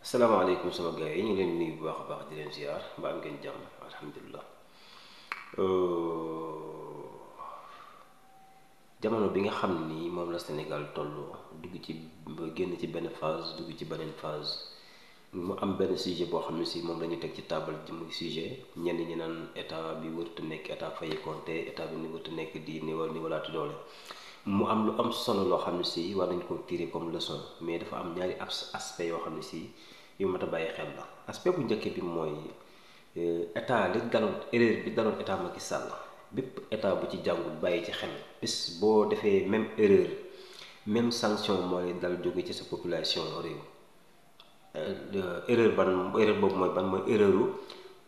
asalaamaaleykum sama gars yi ñu ngi leen nuyu bu baax a baax di leen ziar ba am ngeen jàmm alhamdulilah. jamono bi nga xam ni moom la Sénégal toll dugg ci génn ci benn phase dugg ci beneen phase mu am benn sujet boo xam ne si moom la ñu teg ci taabal ji muy sujet ñenn ñi naan état bi wërtu nekk état fayeekonte état bi ni wërtu nekk di niwalaatu doole. mu am lu am solo loo xam ne si war nañ ko tirer comme leçon mais dafa am ñaari aspect yoo xam ne si yu mat a bàyyi xel la. aspect bu njëkk bi mooy état li daloon erreur bi daloon état Macky Sall bépp état bu ci jàngul bàyyi ci xel bis boo defee même erreur même sanction mooy dal jóge ci sa population réew. erreur boobu mooy ban mooy erreuru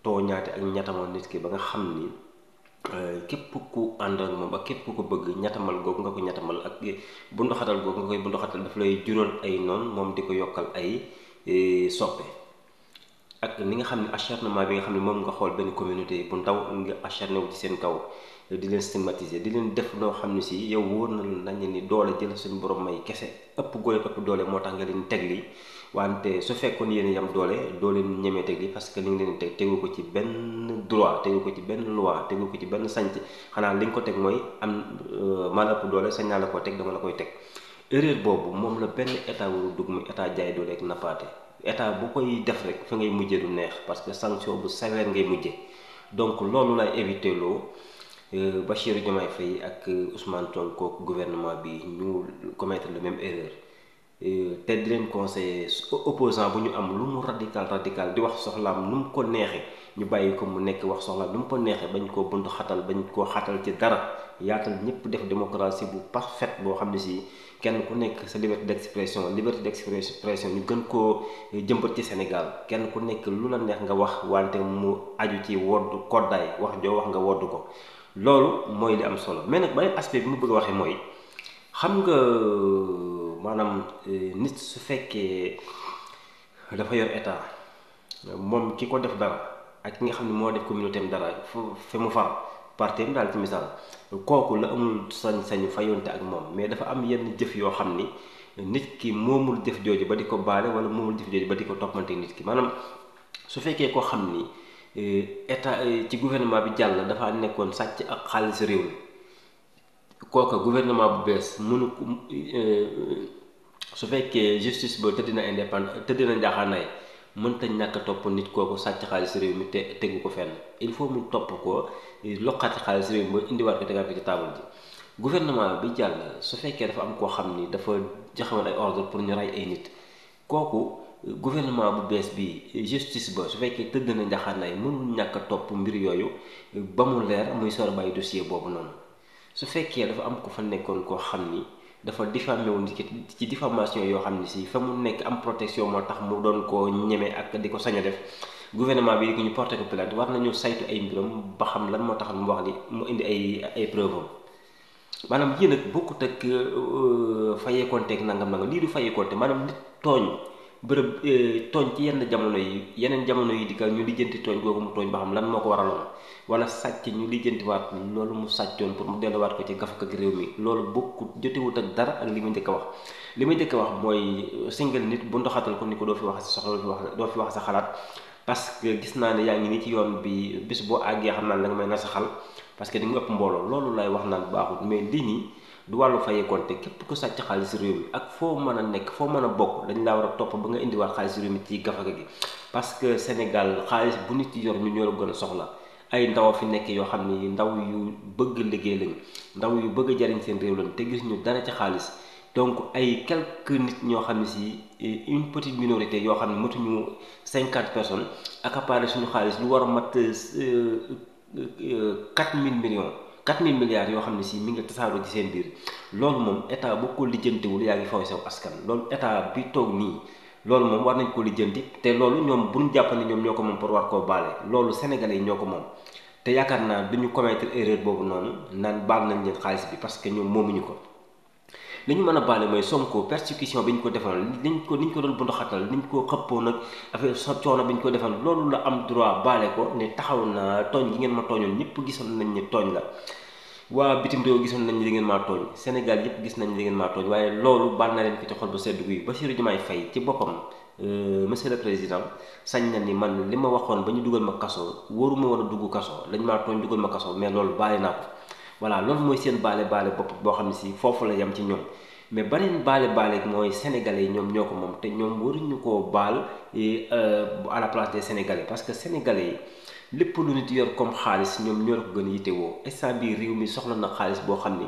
tooñaate ak ñettamal nit ki ba nga xam ni képp ku ànd ak moom ak képp ku ko bëgg ñettamal googu nga ko ñettamal ak bunduxatal googu nga koy bunduxatal daf lay jural ay noon moom di ko yokkal ay soppe. ak ni nga xam ne acharnement bi nga xam ne moom nga xool benn communauté bu ndaw nga acharné wu ci seen kaw di leen stigmatiser di leen def loo xam ne si yow wóor na nañ ni doole jël suñu borom may kese ëpp doole moo tax nga leen teg li wante su fekkoon yéen yam doole doo leen ñemee teg li parce que li nga leen teg tegu ko ci benn droit tegu ko ci benn loi tegu ko ci benn sanc xanaa li nga ko teg mooy am maa la ëpp doole sañ naa la ko teg dama la koy teg. erreur boobu moom la benn état waru dugg muy état jaay doole ak nappaate. état bu koy def rek fa ngay mujjee du neex parce que sanction bu sévère ngay mujje donc loolu lay éviter loo Bassirou Diomaye Faye ak Ousmane Sonko gouvernement bi ñu commettre le même erreur te di leen conseiller opposant bu ñu am lu mu radical di wax soxlaam nu mu ko neexee ñu bàyyi ko mu nekk wax soxlaam nu mu ko neexee bañ koo buntu xatal bañ koo xatal ci dara yaatal ñëpp def démocratie bu parfaite boo xam ne si kenn ku nekk sa liberté d'expression ñu gën koo jëmbat ci Sénégal kenn ku nekk lu la neex nga wax wante mu aju ci wodd koddaay wax joo wax nga wodd ko loolu mooy li am solo. mais nag beneen aspect bi mu bëgg a waxee mooy xam nga maanaam nit su fekkee dafa yor état moom ki ko def dara ak ki nga xam ne moo def communauté am dara fe mu far parteem daal ci misaal kooku la amul sañ-sañu fayonte ak moom mais dafa am yenn jëf yoo xam ni nit ki moomul jëf jooju ba di ko baale wala moomul jëf jooju ba di ko toppante nit ki maanaam su fekkee koo xam ni état ci gouvernement bi jàll dafa nekkoon sàcc ak xaalis réew mi kooka gouvernement bu bees mënu su fekkee justice ba tëdd na indépendant tëdd na njaaxaanaay mënta ñàkk a topp nit kooku sàcc xaalis réew mi te tegu ko fenn il faut mu topp ko loqati xaalis réew mi ba indiwaat ko tegaat ko ci taabal ji. gouvernement bi jàll su fekkee dafa am koo xam ni dafa joxewoon ay ordre pour ñu rey ay nit kooku gouvernement bu bees bi justice ba su fekkee tëdd na njaxaanaay mënul ñàkk a topp mbir yooyu ba mu leer muy sor bàyyi dossier boobu noonu. su fekkee dafa am ko fa nekkoon koo xam ni dafa diffamé wu nit ki ci diffamation yoo xam ne si fa mu nekk am protection moo tax mu doon ko ñeme ak di ko sañ a def gouvernement bi di ñu porté ko plainte war nañu saytu ay mbiram ba xam lan moo tax mu wax ni mu indi ay preuve am maanaam yéen nag bokkut ak fayeekonteeg nangam lii du fayeekonte maanaam nit tooñ bërëb tooñ ci yenn jamono yi yeneen jamono yi di ka ñu lijjanti tooñ googu mu tooñ ba xam lan moo ko waraloon wala sàcc ñu lijjantiwaat loolu mu sàccoon pour mu delluwaat ko ci gafak ak réew mi loolu bokkut jotewut ak dara ak li muy njëkk a wax. li muy njëkk a wax mooy singal nit bu ndoxatal ko ni ko doo fi wax sa soxla doo fi wax sa xalaat parce que gis naa ne yaa ngi nii ci yoon bi bis boo àggee xam naa la nga may nasaxal parce que di nga ëpp mbooloo loolu lay wax naan baaxut mais lii nii du wàllu fayeekonte képp ku sàcc xaalis réew mi ak foo mën a nekk foo mën a bokk dañ laa war a topp ba nga indiwaat xaalis réew mi ci gafaka gi parce que Sénégal xaalis bu nit yor ñu ñoo la gën a soxla ay ndaw fi nekk yoo xam ni ndaw yu bëgg liggéey lañ ndaw yu bëgg a jariñ seen réew lañ te gis ñu dara ci xaalis donc ay quelques nit ñoo xam ne si une petite minorité yoo xam ne matuñu 50 personnes accaparé suñu xaalis lu war a mat 4000 milliards yoo xam ne si mi ngi tasaaroo ci seen biir loolu moom état boo ko lijjantiwul yaa ngi faw sew askan loolu état bi toog nii loolu moom war nañ ko lijjanti te loolu ñoom bu ñu jàpp ne ñoom ñoo ko moom pour war koo baale loolu sénégalais yi ñoo ko moom te yaakaar naa duñu commettre erreur boobu noonu naan baal nañ leen xaalis bi parce que ñoom moomuñu ko. li ñu mën a baale mooy Sonko persécution bi ñu ko defal niñ ko doon bundu xatal niñ ko xëppoo nag affaire coono bi ñu ko defal loolu la am droit baale ko ne taxaw na tooñ gi ngeen ma tooñoon ñëpp gisoon nañ ne tooñ la waa bitim réew gisoon nañ li ngeen maa tooñ Sénégal yëpp gis nañ li ngeen maa tooñ waaye loolu baal na leen ko ci xol ba sedd guy Bassirou Diomaye Faye ci boppam monsieur le président sañ na ni man li ma waxoon ba ñu dugal ma kaso waruma woon a dugg kaso lañ maa tooñ dugal ma kaso mais loolu baale naa ko voilà loolu mooy seen baale bopp boo xam ne si foofu la yem ci ñoom. mais beneen baale mooy sénégalais yi ñoom ñoo ko moom te ñoom waruñu koo baal à la place des sénégalais parce que sénégalais yi lépp lu nit yor comme xaalis ñoom ñoo la ko gën a yittewoo instant bii réew mi soxla na xaalis boo xam ni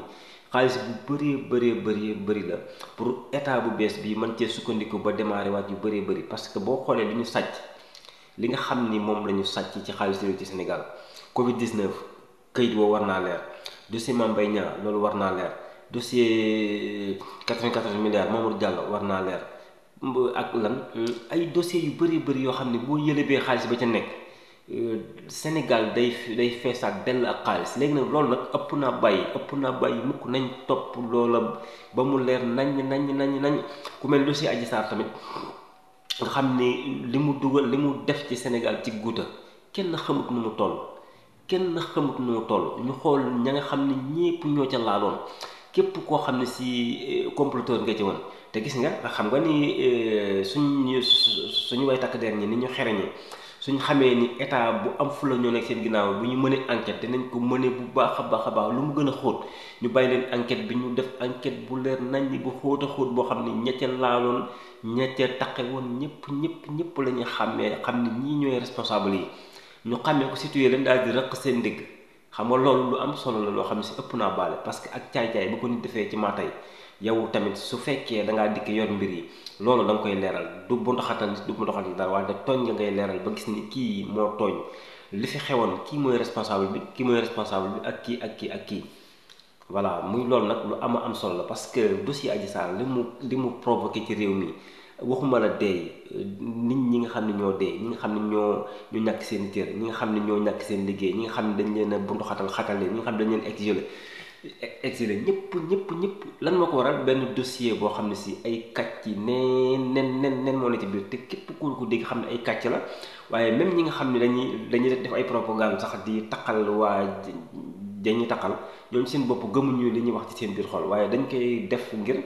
xaalis bu bëri la pour état bu bees bi mën cee sukkandiku ba démarrer waat yu bëri parce que boo xoolee li ñu sàcc li nga xam ni moom la ñu sàcc ci xaalis réew ci Sénégal Covid 19 këyit woo war naa leer dossier Mame Mbaye Niang loolu war naa leer. dossier 94 milliards Mamour Diallo war naa leer ak lan ay dossiers yu bëri yoo xam ne boo yëlebee xaalis ba ca nekk Sénégal day feesaat dell ak xaalis léegi nag loolu nag ëpp naa bàyyi mukk nañ topp loola ba mu leer nañ ku mel dossier Adji Sarr tamit nga xam ni li mu dugal li mu def ci Sénégal ci guuta kenn xamut nu mu toll ñu xool ña nga xam ne ñépp ñoo ca laaloon képp koo xam ne si comploteur nga ci woon te gis nga xam nga ni suñu way takk der ñi ni ñu xereñee suñ xamee ni état bu am fula ñoo nekk seen ginnaaw bu ñu mënee enquête dinañ ko mëne bu baax a baax lu mu gën a xóot ñu bàyyi leen enquête bi ñu def enquête bu leer nañ bu xóot a xóot boo xam ne ña ca laaloon ña ca taqe woon ñëpp la ñuy xàmmee xam ne ñii ñooy responsable yi ñu xàmmee ko situé leen daal di rëq seen ndigg xam nga loolu lu am solo la loo xam ne si ëpp naa baale parce que ak caay-caay bu ko nit defee ci maa tey yow tamit su fekkee da ngaa dikk yor mbir yi loolu da nga koy leeral du bu ndoxatal nit du bu ndoxatal dara waaye tooñ nga ngay leeral ba gis ni kii moo tooñ li fi xewoon kii mooy responsable bi ak kii voilà muy loolu nag lu am solo la parce que dossier Adji Sarr li mu provoqué ci réew mi waxuma la dee nit ñi nga xam ne ñoo dee ñi nga xam ne ñoo ñàkk seen cër ñi nga xam ne ñoo ñàkk seen liggéey ñi nga xam ne dañ leen a buntu xatal leen ñi nga xam ne dañ leen exilé ñëpp lan moo ko waral benn dossier boo xam ne si ay kàcc yi nen moo ne ci biir te képp ku ko dégg xam ne ay kàcc la waaye même ñi nga xam ne dañuy def ay propagande sax di taqal dañuy taqal ñoom seen bopp gëmuñu li ñuy wax ci seen biir xol waaye dañ koy def ngir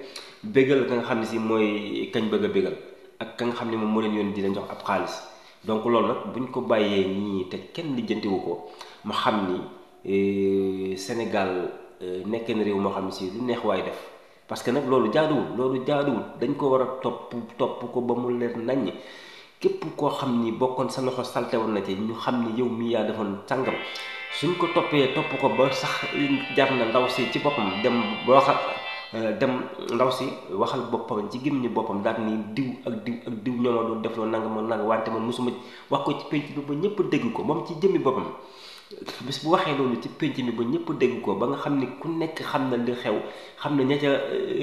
bégal ka nga xam ne si mooy kañ bëgg a bégal ak ka nga xam ne moom moo leen yoon di leen jox ab xaalis donc loolu nag buñ ko bàyyee ñii te kenn lijjantiwu ko ma xam ni Sénégal nekk na réew moo xam ne si lu neex waay def parce que nag loolu jaaduwul dañ ko war a topp ko ba mu leer naññ képp koo xam ni bokkoon sa loxo salte woon na ci ñu xam ni yow mi yaa defoon sàngam suñ ko toppee topp ko ba sax jar na ndaw si ci boppam dem ndaw si waxal boppam ci gémmiñu boppam daal ni diw ak diw ñooma doon def loolu nanga wante man mosuma wax ko ci penc bi ba ñëpp dégg ko moom ci jëmmi boppam bis bu waxee loolu ci penc mi ba ñëpp dégg ko ba nga xam ni ku nekk xam na li xew xam ne ña ca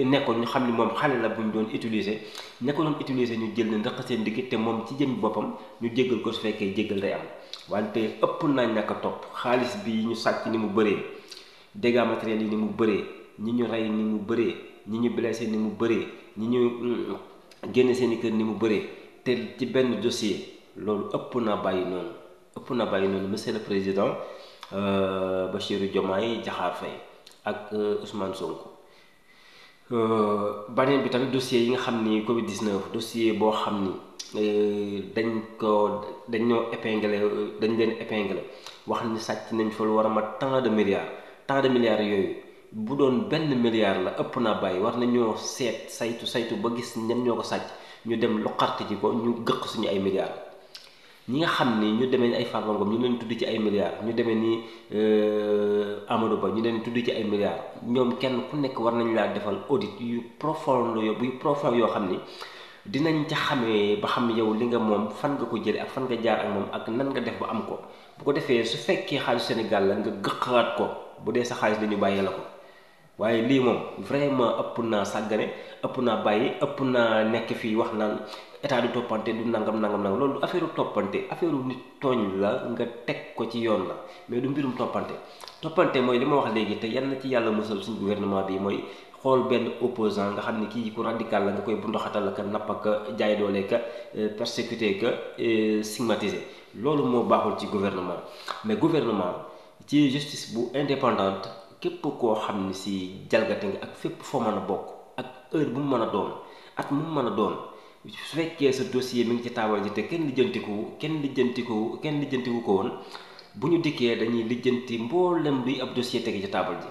nekkoon ñu xam ni moom xale la bu ñu doon utiliser ña ko doon utiliser ñu jël ne ndaq seen digg te moom ci jëmmi boppam ñu jéggal ko su fekkee jéggal day am wante ëpp naa ñàkk a topp xaalis bi ñu sàcc ni mu bëree dégâts matériels yi ni mu bëree ñi ñu rey ni mu bëree ñi ñu blessé ni mu bëree ñi ñu génne seen i kër ni mu bëree te ci benn dossier loolu ëpp naa bàyyi noonu monsieur le président Bassirou Diomaye Diakhar Faye ak Ousmane Sonko baneen bi tamit dossier yi nga xam ni Covid 19 dossier boo xam ni dañ leen épinglé wax ni sàcc nañ fa lu war a mat tant de milliards yooyu bu doon benn milliard la ëpp naa bàyyi war nañoo seet saytu ba gis ñan ñoo ko sàcc ñu dem loqarti ci ko ñu gëq suñu ay milliards ñi nga xam ni ñu demee ni ay Farba Ngom ñu leen tudd ci ay milliards ñu demee ni Amadou Ba ñu leen tudd ci ay milliards ñoom kenn ku nekk war nañ laa defal audit yu profond yoo xam ni dinañ ca xamee ba xam yow li nga moom fan nga ko jële ak fan nga jaar ak moom ak nan nga def ba am ko bu ko defee su fekkee xaalis Sénégal la nga gëqaat ko bu dee sa xaalis dañu bàyyee la ko waaye lii moom vraiment ëpp naa sàggane ëpp naa bàyyi ëpp naa nekk fii wax naan état du toppante du nangam loolu affaire toppante affaire nit tooñ la nga teg ko ci yoon la mais du mbirum toppante mooy li ma wax léegi te yal na ci yàlla musal suñu gouvernement bi mooy xool benn opposant nga xam ni kii ku radical la nga koy bundoxatal ka napp ka jaay doole ka persécuté ka stigmatisé loolu moo baaxul ci gouvernement mais gouvernement ci justice bu indépendante képp koo xam ni si jalgate nga ak fépp foo mën a bokk ak heure bu mu mën a doon at mu mën a doon su fekkee sa dossier mi ngi ci taabal ji te kenn lijjantiku ko woon bu ñu dikkee dañuy lijjanti mboolem luy ab dossier tege ci taabal ji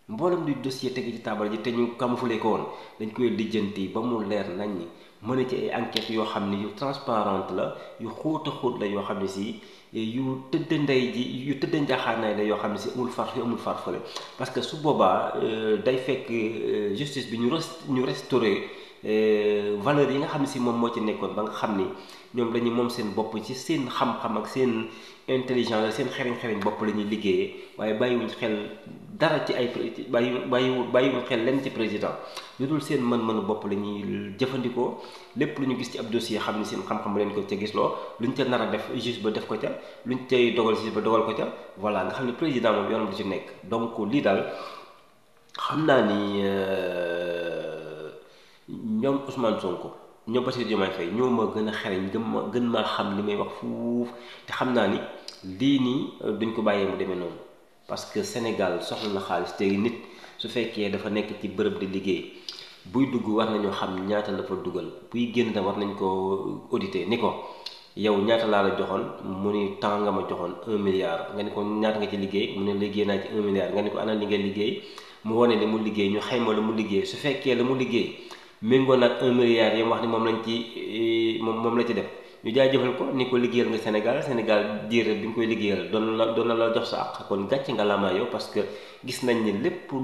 mboolem luy dossier tege ci taabal ji te ñu camouflé ko woon dañ koy lijjanti ba mu leer nañ ñi mën a ci ay enquêtes yoo xam ne yu transparente la yu xóot a xóot la yoo xam ne si yu tëdd ndey ji yu tëdd njaaxaanaay la yoo xam ne si amul far fi amul far fële parce que su boobaa day fekk justice bi ñu restauré valeurs yi nga xam ne si moom moo ci nekkoon ba nga xam ni ñoom dañuy moom seen bopp ci seen xam-xam ak seen intelligence seen xereñ bopp la ñuy liggéeyee waaye bàyyiwuñ xel dara ci ay bàyyiwuñ xel lenn ci président lu dul seen mën-mënu bopp la ñuy jëfandikoo lépp lu ñu gis ci ab dossier xam ni seen xam-xam leen ko ca gisloo luñ ca nar a def juge ba def ko ca luñ cay dogal juge ba dogal ko ca voilà nga xam ne président moom yoonam du ci nekk donc lii daal xam naa ni ñoom Ousmane Sonko ñoom Bassirou Diomaye Faye ñoo ma gën a xereñ gën maa xam li may wax fuuf te xam naa ni lii nii duñ ko bàyyee mu demee noonu parce que Sénégal soxla na xaalis te nit su fekkee dafa nekk ci bërëb di liggéey buy dugg war nañoo xam ñaata la fa dugal buy génn tam war nañ ko auditer ni ko yow ñaata laa la joxoon mu ni temps nga ma joxoon 1 milliard nga ni ko ñaata nga ci liggéey mu ne liggéey naa ci 1 milliard nga ni ko ana li nga liggéey mu wane li mu liggéey ñu xayma la mu liggéey su fekkee la mu liggéey méngoo nag 1 milliard yi wax ni moom lañ ci moom la ci def ñu jaajëfal ko ni ko liggéeyal nga Sénégal diir bi nga koy liggéeyal doon na la jox sa àq kon gàcce nga laamaa yow parce que gis nañ ni lépp lu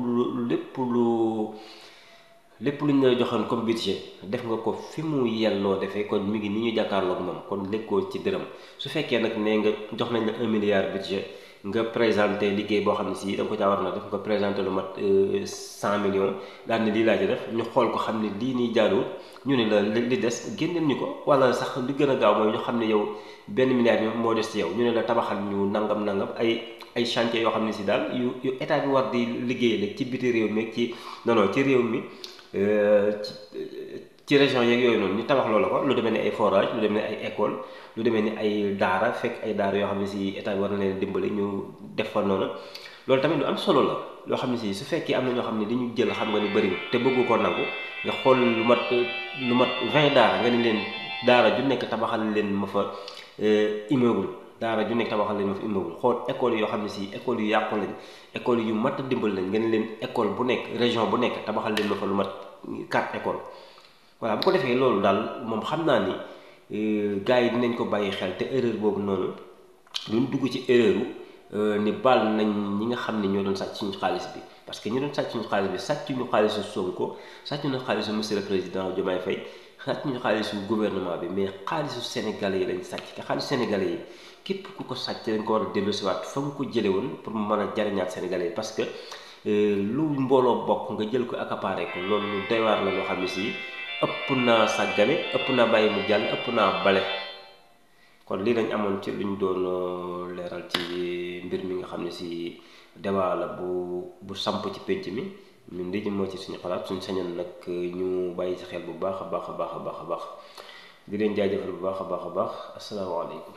ñu la joxoon comme budget def nga ko fi mu yelloo defee kon mi ngi ni ñu jàkkaarloog moom kon lekkoo ci dërëm su fekkee nag ne nga jox nañ la 1 milliard budget nga présenté liggéey boo xam ne si da nga ko caa war na def nga présenté lu mat 100 millions daal ne lii laa ci def ñu xool ko xam ne lii nii jaaduwul ñu ne la li des génneel ñu ko wala sax li gën a gaaw mooy ñu xam ne yow benn milliard moo des ci yow ñu ne la tabaxal ñu nangam ay chantier yoo xam ne si daal yu état bi war di liggéey la ci biti réew mi ci ci réew mi ci région yeeg yooyu noonu ñu tabax loola ko lu demee ni ay forage lu demee ni ay école lu demee ni ay daara fekk ay daara yoo xam ne si état bi war na leen dimbali ñu def fa noonu loolu tamit lu am solo la loo xam ne si su fekkee am na ñoo xam ne li ñu jël xam nga ni bëriwul te bëggu ko nangu nga xool lu mat 20 daara nga ni leen daara ju nekk tabaxal leen ma fa immeuble daara ju nekk tabaxal leen ma fa immeuble xool école yoo xam ne si école yu yàqu lañ école yu mat a dimbali lañ nga ni leen école bu nekk région bu nekk tabaxal leen ma fa lu mat 4 écoles voilà bu ko defee loolu daal moom xam naa ni gars yi dinañ ko bàyyi xel te erreur boobu noonu ñun dugg ci erreur ni baal nañ ñi nga xam ne ñoo doon sàcc suñu xaalis bi parce que ñi doon sàcc suñu xaalis bi sàcc ñu xaalisu Sonko sàcc ñu xaalisu monsieur le président Diomaye Faye sàcc ñu xaalisu gouvernement bi mais xaalisu sénégalais yi lañ sàcc te xaalisu sénégalais yi képp ku ko sàcc dañ ko war a delloosiwaat fa nga ko jële woon pour mu mën a jariñaat sénégalais yi parce que lu mbooloo bokk nga jël ko accaparé ko loolu lu doy waar la loo xam ne si ëpp naa sàggane ëpp naa bàyyi mu jàll ëpp naa bale kon lii lañ amoon ci luñ doon leeral ci mbir mi nga xam ne si débat la bu samp ci pénc mi ñun lii moo ci suñu xalaat suñu sañoon nag ñu bàyyi ci xel bu baax a baax di leen jaajëfal bu baax a baax asalaamaaleykum